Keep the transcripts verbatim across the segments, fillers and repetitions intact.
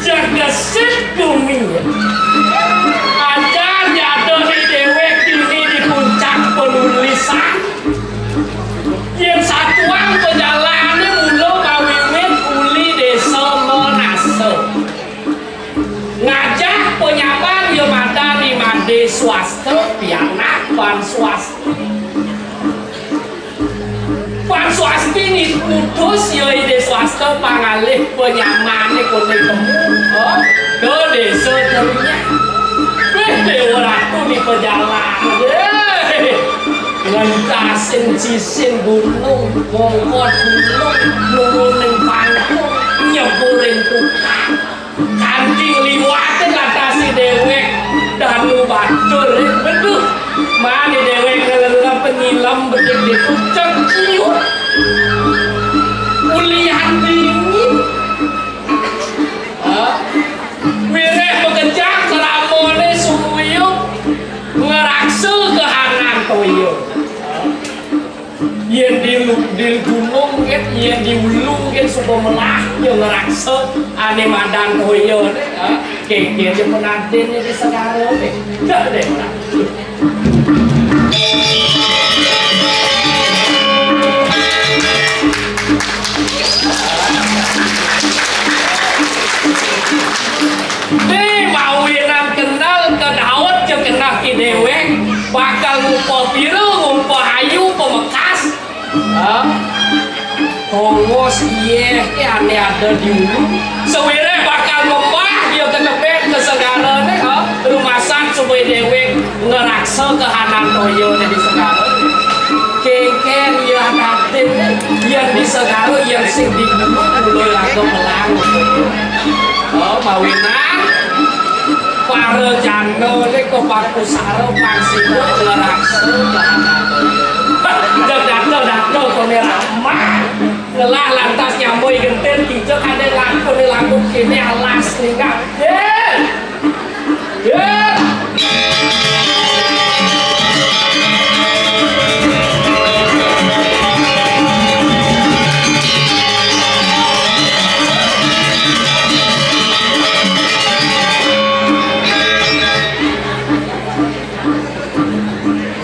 Jagat bumi. Ajar nyadoni déwék dini di puncak penulisan. Yén satuang pejalané mula mawiwit uli désa Menasa. Ngajak panyaman ya madan di madé swasta pianak ban swasta. Pan swasti ni-, ngutus ya ide swasta pangalih panyamané koné temu, ha? Ka désa Terinyak. Wéh, Déwa Ratu di pajalan. Wéh, ngentasin sisin gunung, ngongkot gunung, nurunin pangkung, nyeburin tukang. Kanti ngliwatin lantas si déwék Danu Batur, eh. Beduh, mani déwék ngelelep nyilem bedik ditu cek ciut. Ulihan dingin. Hah? Wiréh makejang kramané sumuyuh ngraksa kahanan toya. Yén di lu-, di gunung gén, yén di ulu gén, suba melah ya ngraksa ané madan toya né, ha? Kéngkén ya pengantinné di segara né. Dah deh, dah. Né mawinan kenal ka Daud ja kenal ki déwék, bakal ngupa pira, ngupa ayu, pamekas. Ha? Tongos iyéh ké ané ada di ulu. Sawiréh bakal mempah ya ka tebet ka segara né, ha? Rumasan suba déwék ngraksa kahanan toya né di segara. Kéngkén ya adatin né, yén di segara, yén sing di ulu, ulu laga melang. Oh, mawinan para janda né ka pakusara pang sida ngraksa kahanan toya. Hah, dak data-data koné ramah. Ngelah lantas nyamui gentin, kija kadén laku né laku kéné alas ninggal. Yén! Yén!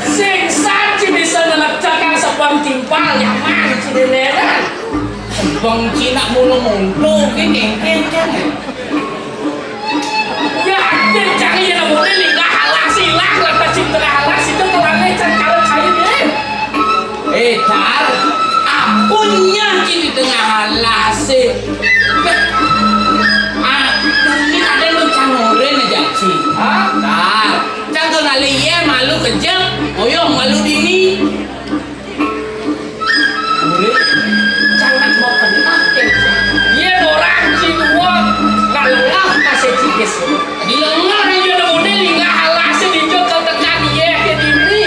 Sing san ci bisa nelecakang sebeng timpal nyaman ci déné. Sebeng ci nak mula monto ké kéngkén cang. Ya, kencang ya nemuné linggah alas ilang, lantas cipta alas itu kelane cang kalau kayu deh. Eh, Tar, apunnya ci di tengah alas sih. Ah, ini ada lu cang oren aja ci. Hah? Tar. Cang to ngalih yé malu kejep, oyong malu dini. Murid, cang nak mau kenal ké. Yén orang ci tua nak lengah masih cikis. Di lengah dia nemuné linggah alasé dija ka tekan yé ké dini.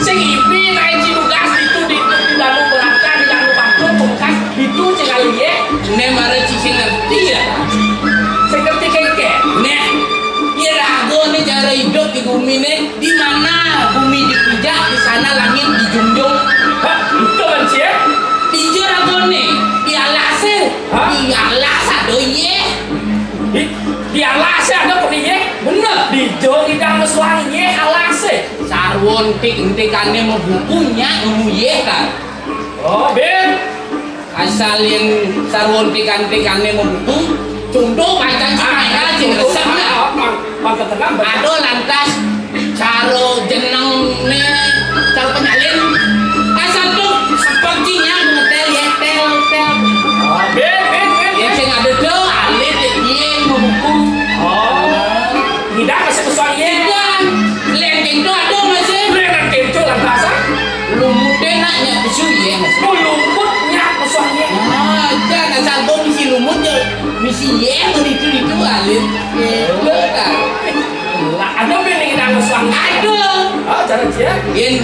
Sing ibi naé ci tugas ditu, ditu di dalu berangkat, di dalu bantu pungkas ditu cing ngalih yé. Né mara ci sing ngerti ya. Sing ngerti kéngkén. Né. Yé raga né cara idup di bumi né. Di mana bumi dipijak, di sana langit dijunjung. Hah, itu kan, Cik? Dija raga né, di alasé. Hah? Di alas ada yé. Di, di alasé ada pun yé? Bener. Dija ngidang mesuang yé alasé. Sarwa entik-entikané mabuku nyak nemu yé kan. Oh, bin. Asal yén sarwa entik-entikané mabuku, conto pancen sing resep, nah. Ada lantas cara jenengné, cara penyalin. Asal tuh sepertinya ngetel ya, tel, tel. Bin, bin, bin. Yén sing ada do, alit, yén mabuku. Oh. Tidak masuk ke soal yé. Tidak. Lén kénto ada masih. Lén kénto lantas, ah? Lumuté nak nyak pesu yé, Mas. Oh, lumut nyak pesu yé. Nah, jan asal gua misi lumut ya. Misi yé, begitu itu alit. Yé, betul. Ada pining nang suang. Aduh. Ah, cara dia. Yén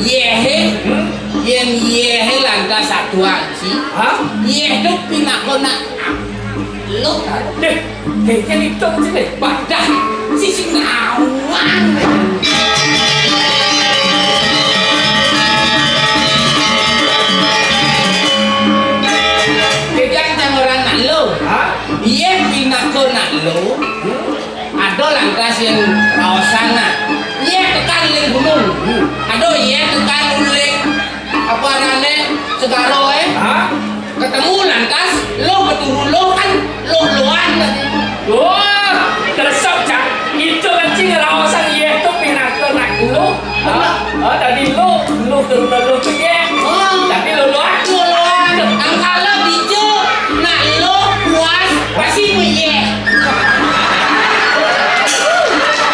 yéhé, Hmm? yén yéhé lantas aduh aji. Hah? Yéh to pinaka nak lo. Deh, kayaknya itu sini. Padah sisi ngawang. Kejang cang orang nak lo. Hah? Yéh pinaka nak lo. Hmm? Ada lantas yang raosan nah. Yéh tekan ling gunung. Hmm. Ada yéh tekan ling apa adané segara, eh. Hah? Ketemu lantas lo ketemu lo kan lo loan tadi. Wah, teresep, Cak. Itu kan cing raosan yéh to pinaka nak lo. Hah? Oh, tadi lo, lo ke lo ke yéh. Oh. Tapi lo loan. Lo loan. Angkala dija nak lo puas pasti meyéh.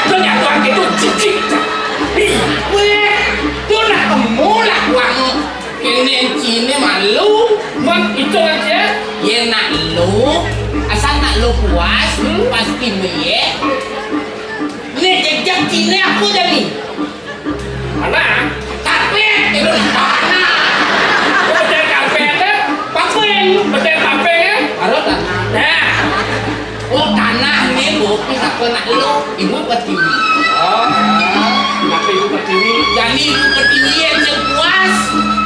Lo nyatuan gitu, cicik. Ih. Wéh, to nak emu lah wang. Kéné ciné malu. Mak itu aja. Yén nak lo, asal nak lo puas, Hmm? pasti meyéh. Né jejak ciné apa jani? Mana? Kapét, itu tanah. Betul kapét, eh? Pakuin. Betul kapét, eh? Baru tanah. Nah. Oh, tanah né, Bu, pinaka nak lo, Ibu Pertiwi. Oh, pinaka Ibu Pertiwi. Jani Ibu Pertiwi yang sing puas,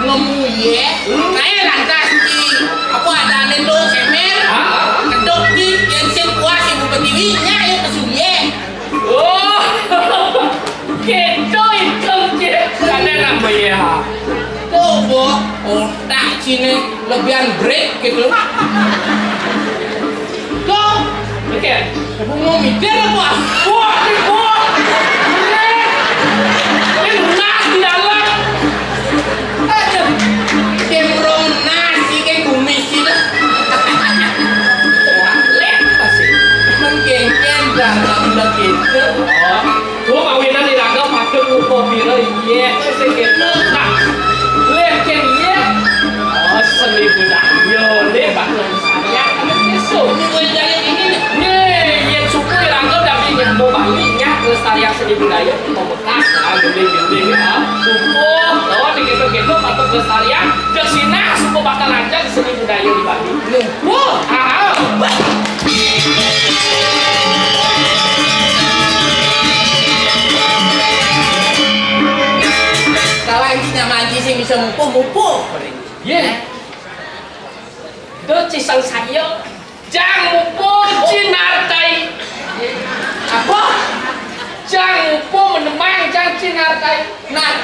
ngemu yéh. Hmm. Kayak lantas di, apa adané to, semer, Ah, ah. Kedok di, yang sing puas Ibu Pertiwi, nya yang pesu yéh. Oh, gitu itu, Cik. Ada nama ya? Tuh, Bu, otak sini lebihan break gitu. Tuh, Oke. Ibu mau mikir apa? Wah, ini gua. Ini nas di dalam. Aduh, kemrong nasi ke kumis itu. Wah, lek pasti. Mengkengken dalam begitu. Oh, gua kawinan di raga patut ngupa pira, iya, sing gitu. Nah, lek kén iya. Oh, seni budaya, lek bakal saya. Ini gue jari ini nih. Nih, yén suku iraga dadi nyamuk Bali, nyak nglestariang seni budaya, pamekkas, ah, gending-gending, ah, suku, lawan di gitu-gitu, patut nglestariang, jeg sinah, suku bakal lancar di seni budaya di Bali. Wah, ah. Kalau anjing sama anjing sing bisa mupuh, mupuh. Yé. Duh, cisang saya. Jang mupo cinartai. Apa? Jang mupo menemang jang cinartai. Nah,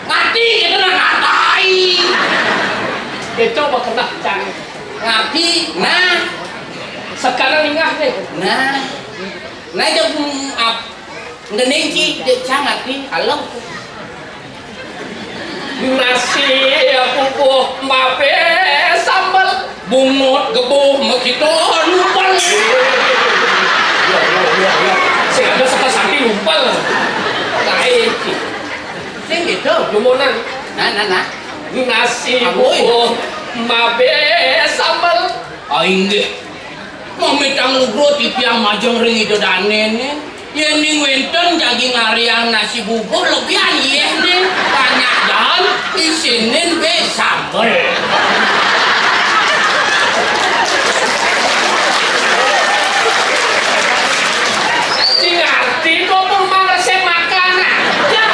ngerti itu nah ngartai. Itu apa kena jang? Ngerti, nah. Sekarang ingat nih. Nah. Nah, jang, mm, ap-, Ndening ci, dek cang ati, alem. Nasi pupuh mape sambel. Bungut gebuh makita numpel. Ya, ya, ya, ya. Sing ada saka sati numpel. Kae ci. Sing gitu. Lumunan. Nah, nah, nah. Nasi Amboi. Pupuh mape sambel. Ah, inggih. Mamitang lugra titiang majeng ring Ida Danene. Yening wenten jagi ngariang nasi bubur lebihan yehne, banyak dahan, isinin be sambel. Sing ngarti kok pun resep makan. Ya,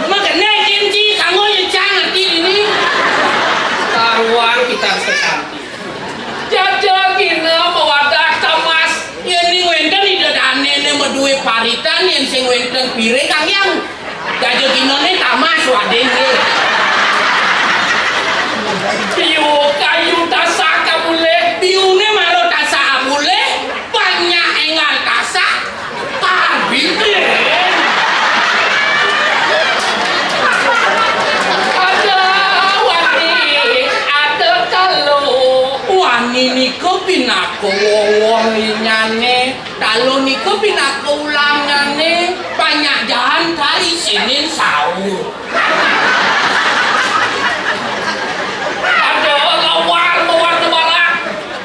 makane kinci kanggo nyecang ngerti ini. Karuan kita harus kecanti. Jaja gina mawadah tamas. Yen ning wenten Ida Danene maduwe paritan, yen sing wenten piring, Kang Yang. Jaja ginane tamas wading nggih. Piu kayu tasak abulih. Piune mara tasak abulih, banyak enggal tasak. Ada wani, ada kalu. Wani nika pinaka wowoh linyane, kalu nika pinaka ulangane, panyak jahan kari sinin sahur. Ada lawar, lawar tebarak.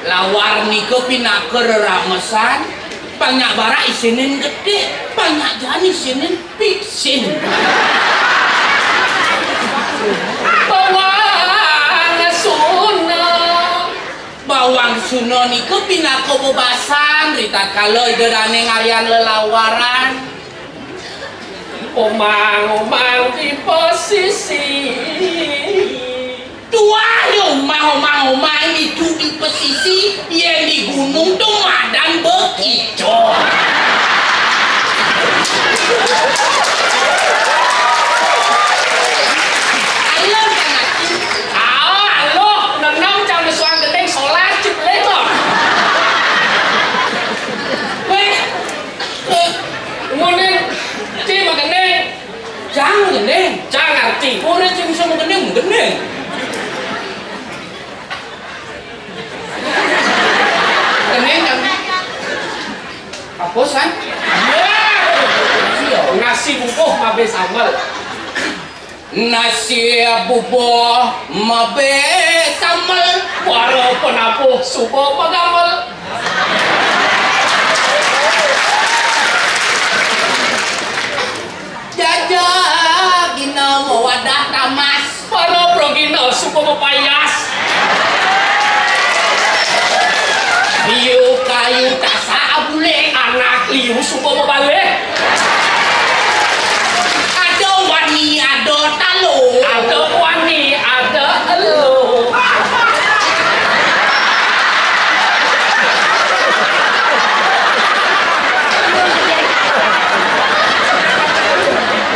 Lawar nika pinaka reramesan. Banyak barak isinin gedé, banyak jani isinin pisin. Bawang Suna. Bawang Suna nika pinaka bebasan ritatkala Ida Dané ngaryan lelawaran. Omang-omang di pesisi. Tuah ya omah-omah, omah itu di pesisi, yén di gunung to madan bekico. Alah, Kang Acil. Ah, aluh, nenem cang mesuang gending solah cip lego. Wéh, eh, munin ci magending. Cang gending. Cang ngerti. Ora sing iso gending, gending. Gending kan. Apa, San? Iya. Nasi bubuh mabé sambel. Nasi bubuh mabé sambel. Para penabuh suba magamel. Jaja gina mawadah tamas. Para pragina suba mapayas. Liu kayu tasak abulé. Anak liu suba mabalih. Ada wani, ada talu. Ada wani, ada elu.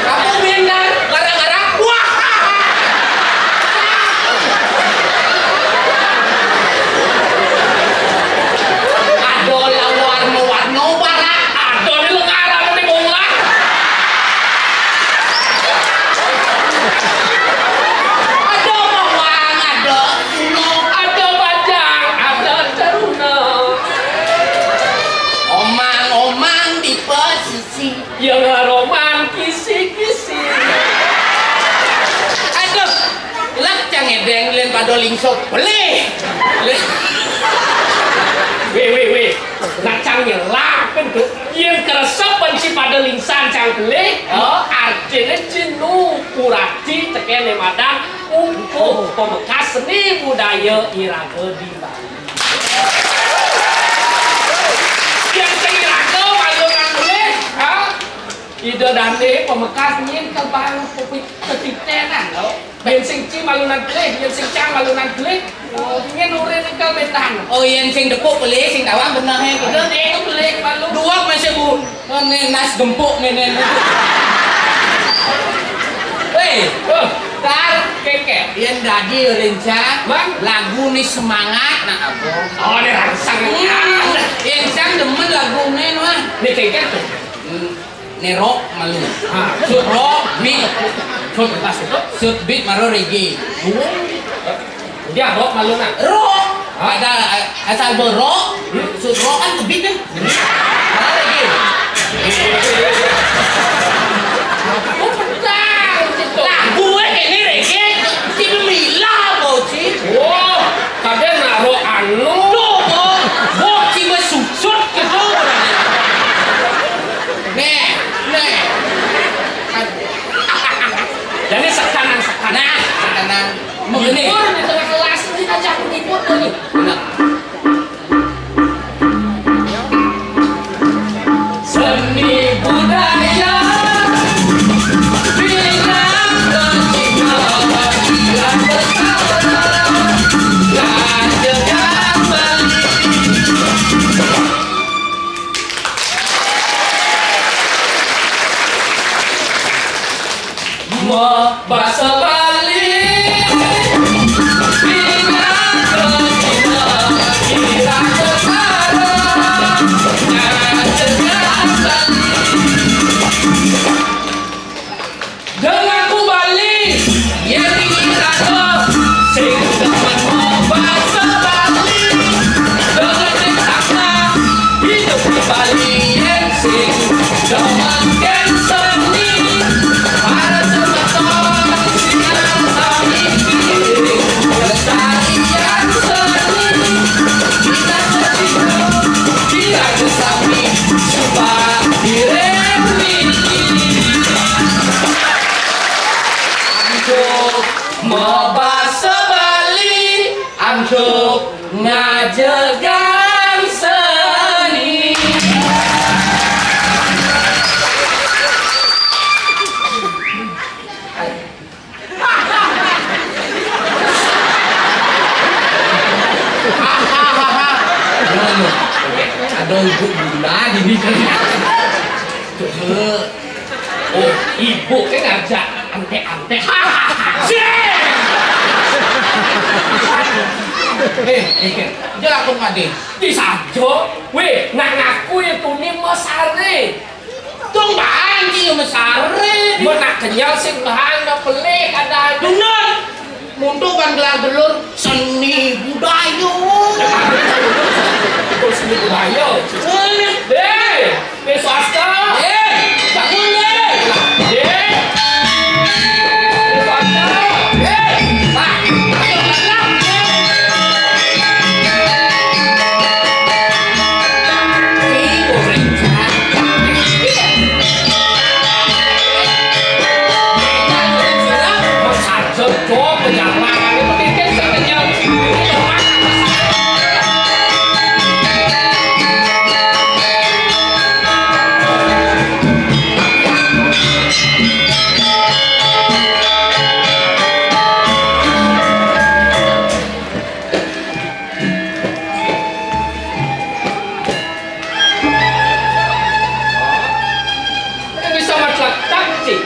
Apa bendar? Gara-gara wah. Ada lawar mawarna barak. Ada di lengar, ada di bola. Ada bawang, ada Suna. Ada bajang, ada teruna. Omang-omang di pesisi. Yang roman kisi-kisi. Aduh, lak cang edeng lén pada lingso. Pelih. Pelih. Wéh, wéh, wéh. Nak cang nyelak kan tuh. Yén keresep benci pada lingsan cang pelih. Oh. Artiné cinu kurati tekéné madan. Ungkuh pemekas seni budaya iraga di Bali. Yén sing iraga malu nang pelih, ha? Ida dané pemekas nyén kebang pepi-, petitenan, lo. Yén sing ci malu nang pelih, yén sing cang malu nang pelih. Oh, nyén urip nika bendan. Oh, yén sing tepuk pelih, sing tawang benehé. Ida dé pelih malu. Dua masih, Bu. Né nas gempuk né, né, né. Wéh, oh. Tar, kéké. Yén dadi rencang, bang, lagu né semangat nak apa? Oh, né rangsang. Hmm. Yén cang demen lagu né, wah. Né kéké tuh. Hmm, né rock malu. Ah. Sud rock, beat. Sud apa sud? Sud beat maro reggae. Oh. Dia rock malu nak. Rock. Hah? Ada, eh, asal berrock. Hmm? Sud rock kan kebit kan. Hmm? Ada lagi. Oh, petang, gitu. Lah, gue ini reggae. Sini Mila, bocil. Wah, kadén nak rock anu. Tuh, bocil besusut gitu. Nih, nih. Jadi sekanan-sekanan. Nah, sekanan. Menghibur di tengah kelas, kita jangan menghibur lagi. Benar. Seni budaya, bilang ke kita, bilang ke kita, raja dan Bali. Mabasa Bali, pinaka dina, pinaka sara, ngajegang Bali. Dengaku Bali, yén iraga sing demen mabasa Bali. Dengerin kata hidup di Bali, yén sing demen kén seni, para semeton sing Ngajegang seni. Ada ibu gula di sini. Coba. Oh, ibu kan ngajak ante-ante. Eh, eh, dia aku ngade. Di sajo, weh, nak ngaku ya tuni mesare. Tung banci mesare. Mun nak kenyal sing bahan nak pelih kadang. Bener. Muntuk kan gelar gelur seni budaya. Itu seni budaya. Eh. Hei, wis swasta. Eh, bangun, eh. Eh. Wis swasta. Eh, Pak, ayo, Pak. Bisa macletak, Cik.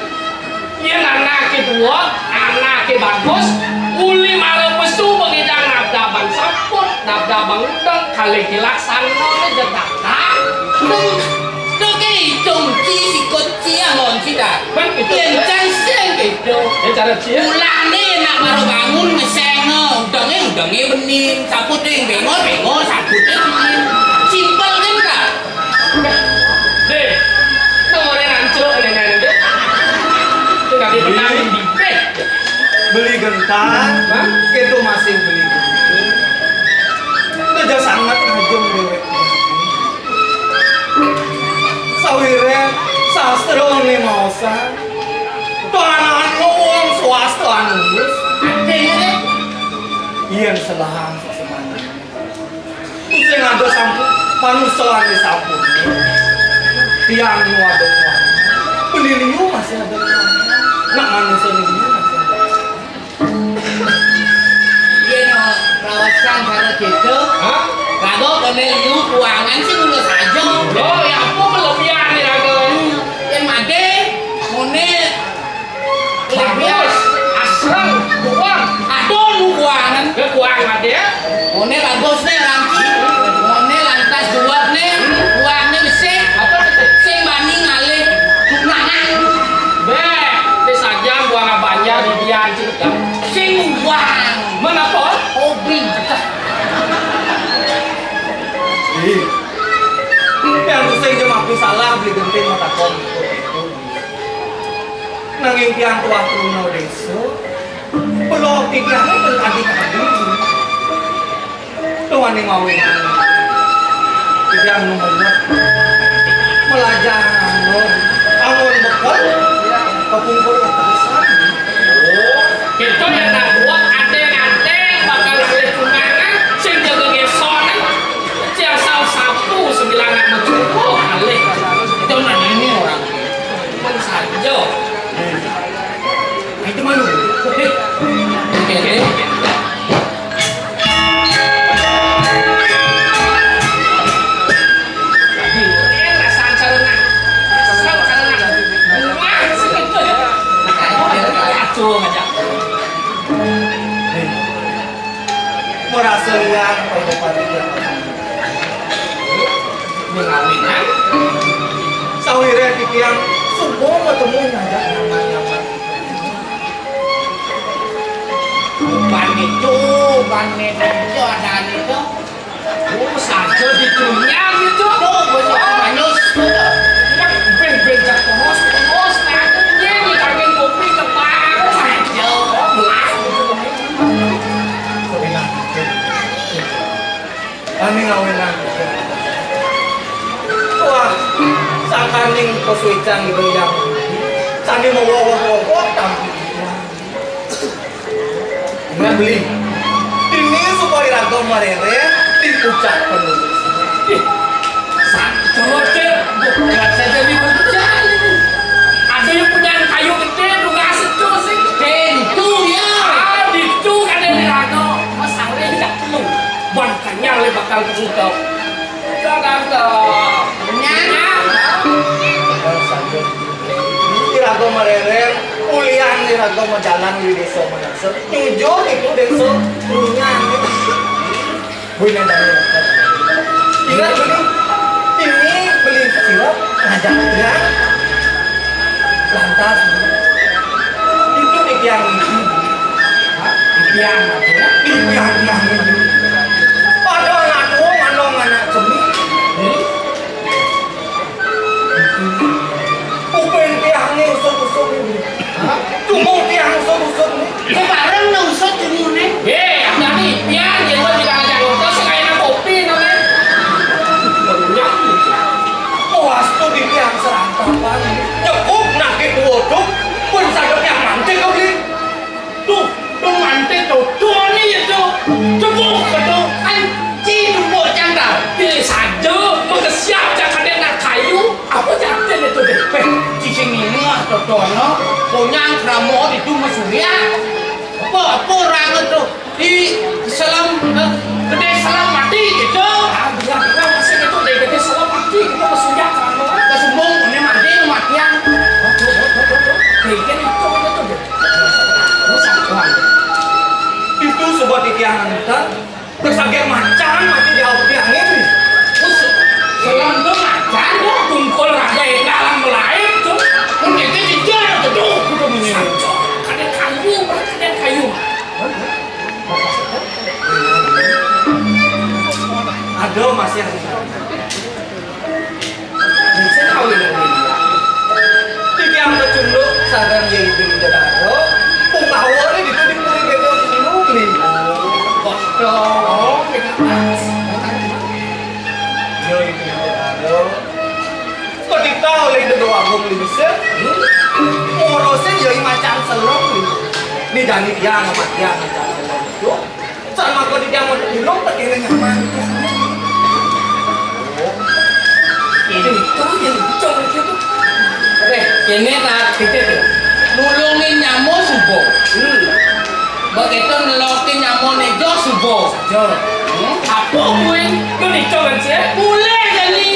Yén anaké duwur, anaké bagus, uli mara pesu pengidang nabda bang sampun, nabda bang udeng, kalih dilaksana jetakan. Duh, duh, kéto ci sikut ci angon ci dah. Yén can sing kéto. Mulané nak mara bangun ngesénga, udengé, udengé bening, saputé béngol, béngol, saputé bening. Simpel kan, Kak? Déh, nomoré nancuk nénéné, déh. Tinggal di petani bibit. Beli gentang, hah? Itu masih beli gentang. Kerja sangat ngajeng déwék. Sawiré sastra né maosan. Tuanakan wong swasta anu lulus. Yén selahang sesemana. Sing ada sampun, manusa ane sampun. Tiang nu ada kuat. Beli liu masih ada kuat. Nak manusa liu masih ada kuat. Yen raosan karo Dedo, hah? Lagu kene liu kuangan sing ngono saja. Lho, ya apa kelebihane lagu? Yen made, ngene. Bagus, asreng, kuang. Aduh, lu kuangan. Ya, kuang ada ya. Ngene bagus ne, Rangki. Ngene lantas duwat ne, kuang ne besik. Apa? Sing bani ngalih tunangan. Beh, wis aja buang banjar di dia, Cik. Sing uang. Menapa? Hobi. Ih. Yang sing jemah salah beli genting matakon. Nanging tiang tuah truna desa, pelog titiange ten adi-adi. Tuane mawi. Titiang numenet. Melajah anggon. Anggon bekel. Kepungkur kekerasan. Oh, kita yang nak buat ade-ade bakal alih tunangan, sing jaga gesonan, sing asal sapu sembilan anak mencukup alih. Itu nanya ini orang. Cuman saja. Nah, itu malu. Oke, oke. Jadi, ini perasaan calon nak. Kesel calon nak. Wah, segitu ya. Aduh, ngajak. Merasa liang pada panitia. Mengawinan. Sawire titiang sumpung ketemu ngajak nyaman-nyaman. Bukan itu, bukan itu, ada itu. Oh, saja di dunia gitu. Tuh, bos, manus. Ben, ben, jak pengos, pengos, nah, ini, ini, kawin kopi, kepala. Saja. Oh, belas, gitu. Kami ngawinan. Wah, sakaning pasuican di beliang. Sandi mawowo-wowo tampi. Ingat beli. Ini supaya Raga marere di pucak penurus. Ih, santo, Cil. Bukan saja di pucak. Ada yang punya kayu gede, bunga secu sih. Eh, itu ya. Ah, itu kan yang diraga. Masalahnya tidak perlu. Bangkanya oleh bakal tertutup. Tidak ada. Benar. Iraga marere, ulian iraga majalan di desa Manasa. Jujur itu desa Trunyan. Wih, nandang. Ingat beli, ini beli sirup ngajak dia. Lantas, itu di tiang ini. Di tiang apa ya? Di tiang yang ini. Ada anak tua, anak, anak seni. Hmm? Kuping tiangé usut-usut iki. Hah? Tunggu tiang usut-usut iki. Ya bareng nang usut jengune. Eh, ada nih, pian, dia gua juga ngajak ngobrol, sing kayak kopi namanya. Banyak gitu. Oh, astu di tiang serantapan. Nyekup nangke kuwodok, pun sadok yang mantik kau beli. Tuh, tuh manté tuh. Tuh ni ya tuh. Cepuk ke tuh. Kan ci tuh bocah dah. Pilih saja, mengkesiap cakadnya nak kayu. Apa cakadnya itu deh? Eh, cicing ini mah totono. Punya kramo itu mesurya. Apa, apa orang itu? Di selam, eh, gede selam mati gitu. Ah, biar orang masih gitu deh, gede selam mati gitu mesurya kramo. Kesumbung, ini mati, matian. Waduh, waduh, waduh, waduh. Kayak gini tuh, gitu deh. Itu sebab iki anten, terus agak macan mati di awak tiang ini. Terus, selang tuh macan, tuh tungkol raja yang dalam lain tuh. Kan kita dikejar, tuh, tuh, tuh, tuh, ini. Ada kayu, ada kayu. Aduh, masih ada. Sing kawin dengan dia. Iki angkat cunduk sareng Yai Bendaro. Pungawone ditu di puri beda dulu nih. Waduh, kita pas. Yai Bendaro. Kok ditahu lagi doa agung di Mesir? Ngurusnya Yai macan selong nih. Ini jadi dia sama dia macan selong itu. Sama kok di jaman dulu, pakai nyaman. Ini tuh yang cocok itu. Eh, ini tak dikit ya. Nulungin nyamuk subuh. Hmm. Begitu nelokin nyamuk nejo subuh. Jo. Hmm? Apa kuwi? Lu nih coba sih. Boleh jadi.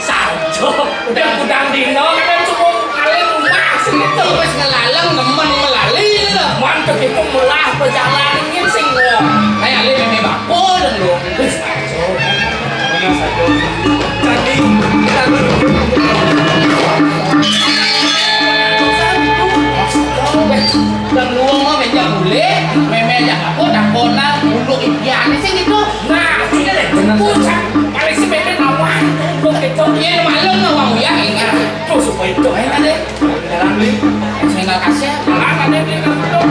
Saja. Udah kudang dino kan cuma kali rumah sing itu. Wis ngelaleng nemen melali lho. Mantep itu melah pejalan ini sing wong. Kayak ali meme bapul lho. Wis saja. Jadi kita dan luwung mau meja boleh, meme aja apa tak kona untuk impian sing itu. Nah, ini deh. Puncak paling sebenarnya nawar untuk itu. Iya, maklum no wong ya, ingat. Tuh, supaya itu, ayo, ada. Dalam beli. Saya nggak kasih. Malah ada dia nggak betul.